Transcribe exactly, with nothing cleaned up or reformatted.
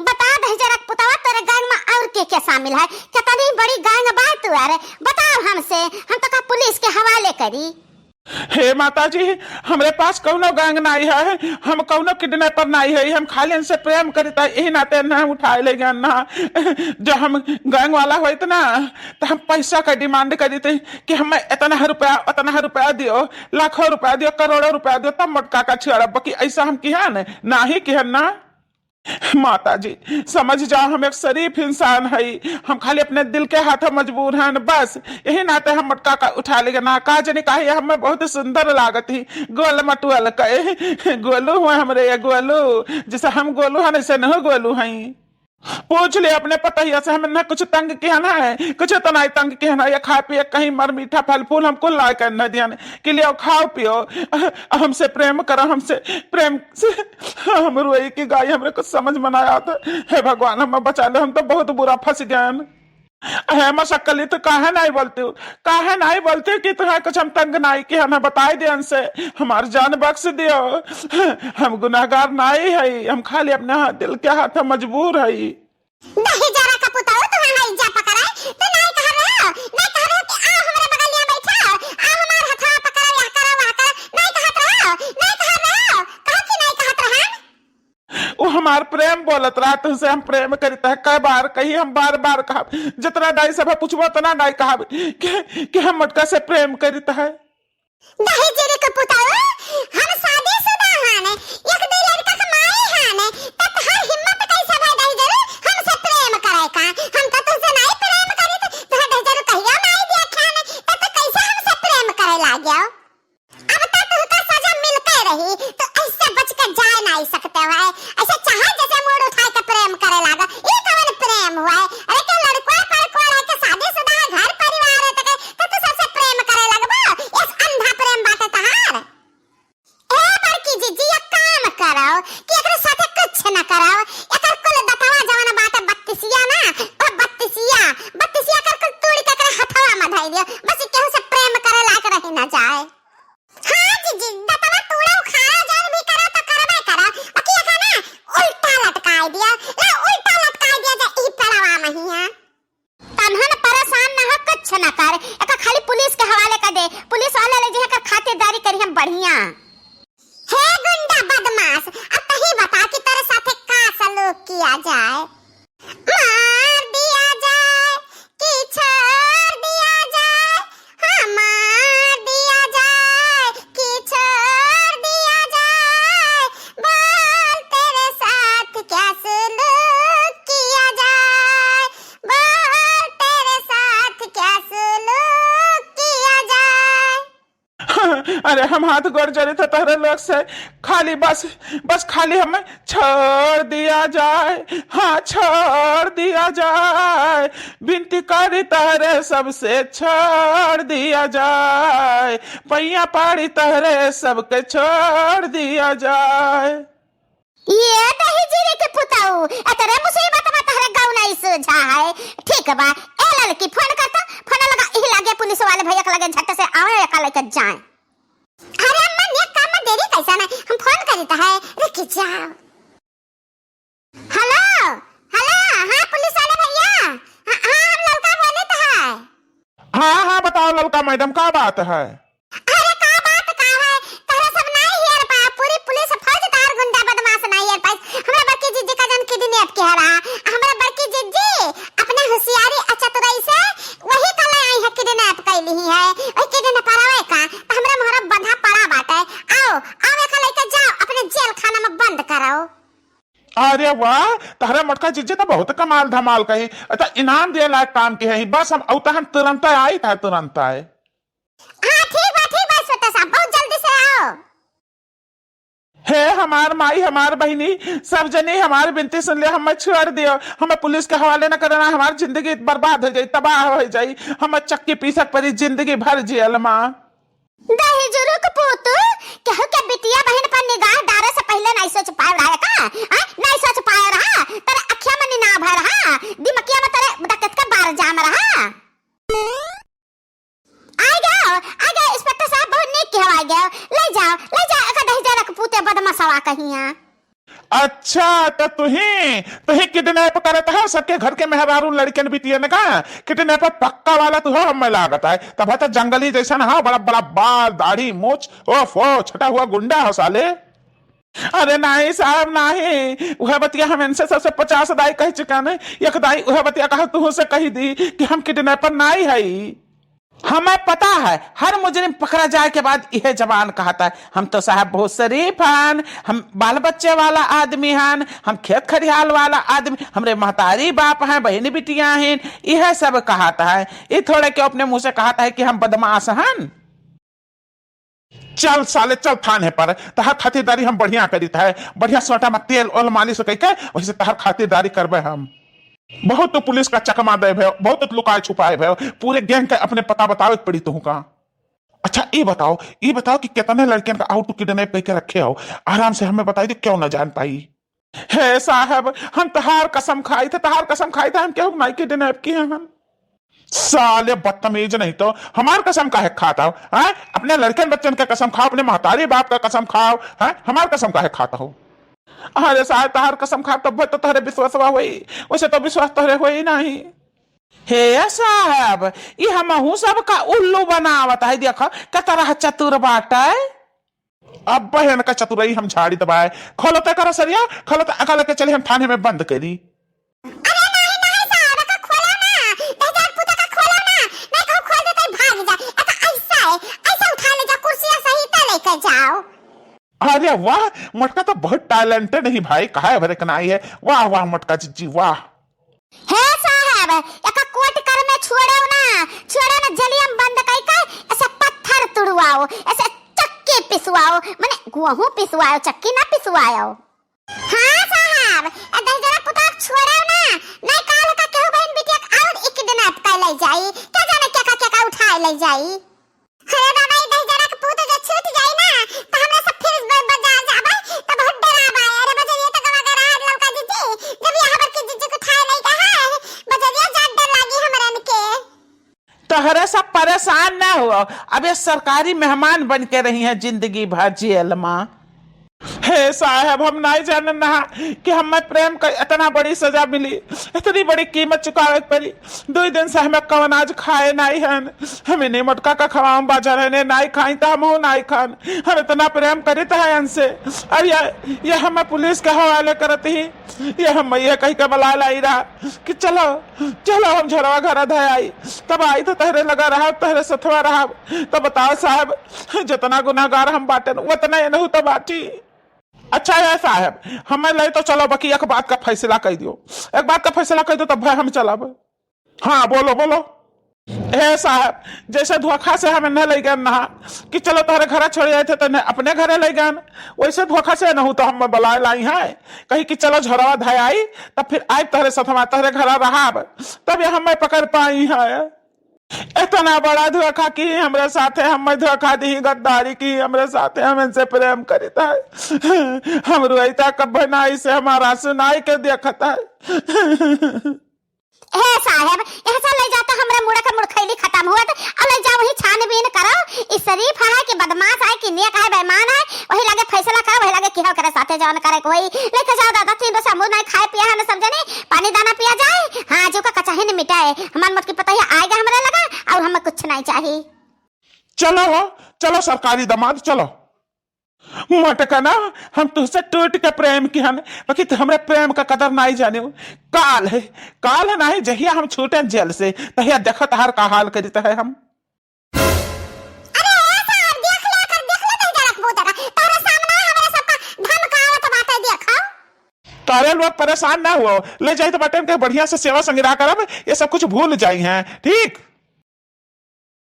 बता दहिजरा के पुतवा, तोरे गैंग में और के के शामिल है? कितनी बड़ी गैंग बा तोरे, बताओ हमसे, हम तोका पुलिस के हवाले करी। हे माता जी, हमरे पास कौनो गैंग नाई है, हम कौनो किडनैपर नाई है, हम खाली इनसे प्रेम करित है, यही नाते ना उठाए ले गए ना। जो हम गैंग वाला होइत ना, तो हम पैसा का डिमांड करित है कि हमें इतना रुपया, उतना रुपया दियो, लाखों रुपया दियो, करोड़ों रुपया दियो, तब मोटका का छुड़ाब, बाकी ऐसा हम किहन, नाही किहन ना। माता जी, समझ जाओ, हम एक शरीफ इंसान हई, हम खाली अपने दिल के हाथ मजबूर हैं बस, यही नाते हम मोटका का उठा ले गए ना। का जनी काहे, हमें बहुत सुंदर लागत ही, गोल मटुअल कहे, गोलू हुए हमरे ये गोलू, जैसे हम गोलू हैं, ऐसे न गोलू हैं। पूछ ले अपने पतहिया से, हम ना कुछ तंग किहन है, कुछ तो नाई तंग किहन है, या खाए पिए कहीं मर मीठा फल फूल हम कुल ला कर न दियन कि लियो खाओ पियो, हमसे प्रेम करो, हमसे प्रेम से हम रोई कि गाई, हमरे कुछ समझ में ना आवत। हे भगवान, हम बचा ले, हम तो बहुत बुरा फंस गए। हे मसक्कली, तू काहे नाई बोलती हो, काहे नाई बोलती हो कि तुहे कुछ हम तंग नाई किहन है, बताई दे इनसे, हमार जान बख्श दियो, हम गुनाहगार नाई हई, हम खाली अपने हाथ, दिल के हाथ मजबूर हई। दहिजरा का पुतवा, तू हमार इज्जत पकड़ाए, तू नाई कहा रहो, नाई कहा रहो कि आओ हमरे बगलिया बैठा, आओ हमार हथवा पकड़ो, यह करो, वह करो, नाई कहत रहो, नाई कहा रहो, कहो कि नाई कहत रहन। वो हमार प्रेम बोलत रहा, तुझसे हम प्रेम करित है, कई बार कही, हम बार बार कहब, जितना नाई सब पूछबो उतना नाई कहब कि, कि हम मोटका से प्रेम करित है। दहिजरा के पुतवा, हम शादीशुदा हन, एक दो लड़का के माई हन, तब हर हिम्मत कैसे भाई दहिजरा हमसे प्रेम करे का? हम तो तुझसे नाई प्रेम करित, तो दहिजरा कहियो नाई देखन, तब तो कैसे हमसे प्रेम करे लाग्यो? अब तो तुहका सजा मिलते रही, तो ऐसे बच के जाए नाई सकते हो, ऐसे चाहे जैसे मूड उठाए के प्रेम करे लागा, ई कवन प्रेम हुआ है? अरे के लड़का पड़का है, के शादीशुदा है, घर परिवार है, तो के, तो तू सबसे प्रेम करे लगबो? ये अंधा प्रेम बाटे तहार। ए बड़की जीजी, एक काम करो कि एकरे साथे कुछ न करो, एकर कुल दतवा जवन बाटे बत्तीसिया ना, ओ बत्तीसिया, बत्तीसिया कर कुल तोड़ के एकरे हथवा में धई दियो, बस केहू से प्रेम करे लायक रही ना जाए। हाँ जीजी, दतवा तोड़ा उखाड़ा जौन भी करा तो करबे करा, बाकी एका ना उल्टा लटकाए दिया, ला उल्टा लटकाए दिया जा ई पेड़वा महिया। तनहन परेशान ना हो, कुछ ना कर, एका खाली पुलिस के हवाले कर दे, पुलिस वाले ले जे एकर खातिरदारी करी हम बढ़िया। हे गुंडा बदमाश, अब तही बता कि तेरे साथे का सलूक किया जाए। मार दिया जाए कि छोड़ दिया जाए, हाँ, मार दिया जाए कि छोड़ दिया जाए, बोल तेरे साथ क्या सलूक किया जाए, बोल तेरे साथ क्या सलूक किया जाए। अरे, हम हाथ गोड़ जोड़े थे तहरे लोग से, खाली बस, बस खाली हमें छोड़ दिया जाए, हाँ, छोड़ दिया जाए। विनती करी तहरे सबसे, छोड़ दिया जाए। पैया पाड़ी तहरे सबके, छोड़ दिया जाए। ये दहिजरे के पुतऊ, एतरे मुसीबत में तहरे गाँव नहीं सूझा है। ठीक बा, ए ललकी, फोन कर तो, फोन लगा, इही लगे पुलिस वाले भैया के लगे, झट से आवे, एका लेके जाए। अरे अम्मा, ये काम में देरी कैसा नहीं, हम फोन करी तो है, रुक जाओ। हेलो, हेलो, हाँ पुलिस वाले भैया, हाँ, हाँ, हम ललका बोले तो है। हाँ, हाँ, बताओ ललका मैडम, का बात है? अरे का बात का है, तहरा सब नाई हेर पाए, पूरी पुलिस फौज तहार गुंडा बदमाश नाई हेर पाए। हमरा बड़की जीजी का जन किडनैप किया रहा, हमरा बड़की जीजी अपने होशियारी आ चतुराई से वही का ले आई है, किडनैप कर ली है, वही किडनैप करावे का, तो हमरा मोहरा बंधा पड़ा बाटे। आओ, आओ एका लेके जाओ, अपने जेल खाना में बंद कराओ। अरे वाह, तहरे मोटका जीजी तो बहुत कमाल धमाल कही, अच्छा इनाम दिए लायक काम की है, बस हम अवतहन तुरंत आई था, तुरंत आए। हाँ, ठीक बा, ठीक बा, छोटा साहब, बहुत जल्दी से आओ। हे हमार माई, हमार बहिनी, सब जनी हमार बिनती सुन ले, हमें छोड़ दियो, हमें पुलिस के हवाले न करना, हमार जिंदगी बर्बाद हो जाई, तबाह हो जाई, हमें चक्की पीसक परी जिंदगी भर जेल मा। दहिजरू के पूत, केहू के बिटिया बहिन पर निगाह डारे से पहिले नहीं सोच पाए रहा है का? हाँ? नहीं सोच पाए रहा? तेरे अखिया में नींद ना भर रहा? दिमकिया में तेरे डकैत के बार जाम रहा? आ गयो, आ गयो, इंस्पेक्टर साहब, बहुत नीक कहवा गयो। ले जाओ, ले जाओ, एका दहिजरा के पूते बदमाशवा कहिया। अच्छा, तो तुही, तुही किडनैप करत हो सबके घर के मेहरारू लड़कन बिटियन का। किडनैपर पक्का वाला तू हो, हमें लागत है। तब तो जंगली जैसन हो, बड़ा बड़ा बाल, दाढ़ी, मूछ, ओफो, छटा हुआ गुंडा हो साले। अरे नाहीं साहब, नाहीं। उहे बतिया हम इनसे सबसे पचास दाई कह चुका ने। एक दाई उहे बतिया कहा, तुहू से कही दी कि हम किडनैपर नाहीं हई। हमें पता है, हर मुजरिम पकड़ा जाए के बाद इहे जबान कहत है, "हम तो साहब बहुत शरीफ हन, हम बाल बच्चे वाला आदमी हन, हम खेत खरिहाल वाला आदमी, हमरे महतारी बाप हैं, बहिनी बिटिया हैं।" इहे सब कहत है। ई थोड़े के अपने मुँह से कहत है कि हम बदमाश हन। चल साले, चल थाने पर, तहार खातिरदारी हम बढ़िया करित है, बढ़िया सोटा में तेल ओल मालिश कइके वैसे तहार खातिरदारी करबे हम। बहुत तो पुलिस का चकमा दे भयो, बहुत तो लुकाए छुपाए भयो, पूरे गैंग का अपने पता बतावे के पड़ी तुहू का। अच्छा, ई बताओ, ई बताओ कि कितने लड़कियन का आउट किडनैप करके रखे हो, आराम से हमें बताई दो, क्यों ना जान पाई। हे साहब, हम तहार कसम खाई थे, तहार कसम खाई थे, हम केहू नाई किडनैप किए हन। साले बदतमीज नहीं तो, हमार कसम काहे खात हो, हैं? अपने लड़कन बच्चन का कसम खाओ, अपने महतारी बाप का कसम खाओ, हैं? हमार कसम काहे खात हो? अरे साहब, तहार कसम खाब तब तो तोहरे विश्वासवा होई, वैसे तो विश्वास तोहरे होई नहीं। हे साहब, ई हमहू सबका उल्लू बनावत है, देखो, कतरा चतुर बाटे। अब बहन का चतुराई हम झाड़ी दबाए। खोलो ते करा सरिया, खोलो ते अका लेके चली हम थाने में बंद करी। अरे नहीं, नहीं साहब, एका खोलो ना, दहिजरा के पूत एका खोलो ना, नहीं कहूँ खोल देते भाग जा। एका ऐसा है, ऐसा उठा ले जा, कुर्सिया सहित लेके जाओ। अरे वाह, मोटका तो बहुत टैलेंटेड ही भाई, कहा है भरे कनाई है। वाह वाह मोटका जिज्जी, वाह। हे साहब, एका कोट कर में छोड़ो ना, छोड़ो ना, जलियम बंद कई के ऐसे पत्थर तुड़वाओ, ऐसे चक्की पिसवाओ, मने गेहूं पिसवाओ, चक्की ना पिसवाओ। हाँ साहब, ए दहिजरा पुता के छोड़ो ना, नहीं काल का केहू बहन बिटिया के और किडनैप कर ले जाई, क्या जाने क्या का, क्या का उठा ले जाई। अरे बाबा, ई दहिजरा के पूत जे छूट जाई ना, त हमरा सब फिर ब-, बाजार जाबै, त बहुत डराबै। अरे बजरिया त गवा गवा रहा ललका जीजी, जब ये हबर के जीजी को ठाए नहीं कहा है, बजरिया जात डर लागी हमरन के। तोहरे सब परेशान ना हो, अब ये सरकारी मेहमान बन के रही हैं जिंदगी भर जेल मा। हे साहब, हम नाई जानन ना कि हमें प्रेम का इतना बड़ी सजा मिली, इतनी बड़ी कीमत चुकावे के पड़ी। दुई दिन से हमें कवन आज खाए नाई हन। हम इन्हीं मोटका का खवाम बाजार है, नाई खाई तो हमहू नाई खान। हम इतना प्रेम करित है इनसे। अब ये, ये हमें पुलिस के हवाले करत ही, ये हम ये कही के बला लाई रहा कि चलो, चलो हम झरवा घर धै आई। तब आई तो तहरे लगा रहा, तहरे सथवा रहा। तब बताओ साहब, जितना गुनाहगार हम बाटेन, उतना एनहू तो बाटी। अच्छा है साहब, हमें ले तो चलो, बाकी एक बात का फैसला कर दियो, एक बात का फैसला कर दो, तब भाई हम चलब। हाँ, बोलो, बोलो। ए साहब, जैसे धोखा से हमें न ले गए ना कि चलो तोहरे घरे छोड़ आए थे, तो इन्हें अपने घरे ले गए, वैसे धोखा से न हो तो हम बलाए लाई है, कही कि चलो झरवा धाय आई, तब फिर आए तोहरे साथ, हम तोहरे घरा रहाब, तब ये हमें पकड़ पाई है। इतना बड़ा धोखा की हमरे साथे, हमें धोखा दी, गद्दारी की हमरे साथे, हम इनसे प्रेम करित है। हम रोइता कब ना इसे हमारा सुनाई के देखत है। हे साहेब, एहसा ले जा तो हमरे मुड़ा के मुड़खैली खतम हुआ तो, और ले जा वही छानबीन करो, ई शरीफ है कि बदमाश है कि नेक है, बेईमान है, वही लागे फैसला करो, वही लागे किहो करे साथे जौन करे कोई। लेके जाओ दादा, तीन रोज हमहू नहीं खाए पिया है, न समझे नहीं, पानी दाना पिया जाए। हाँ, जो का कचाही न मिटाए, हमार मोटकी पतोहिया आएगा हमरे लगा, और हमें कुछ नहीं चाहिए। चलो हो, चलो सरकारी दामाद, चलो। मटकना, हम तुहसे टूट के प्रेम किहन, बाकी तू हमरे प्रेम का कदर नाई जाने। काल है, काल है नाई, जहिया हम छूटे जेल से, तहिया देखो तहार का हाल करित है हम। अरे ए साहब, देख ले कर, देख ले तही जरा कबूतर का, तोहरे सामने हमरे सबका धमकावत बाटे, देखो। तोहरे लोग परेशान ना हुओ, ले जाई तो बाटे इनके बढ़िया से सेवा संग्रह करब, ये सब कुछ भूल जाई हैं, ठीक?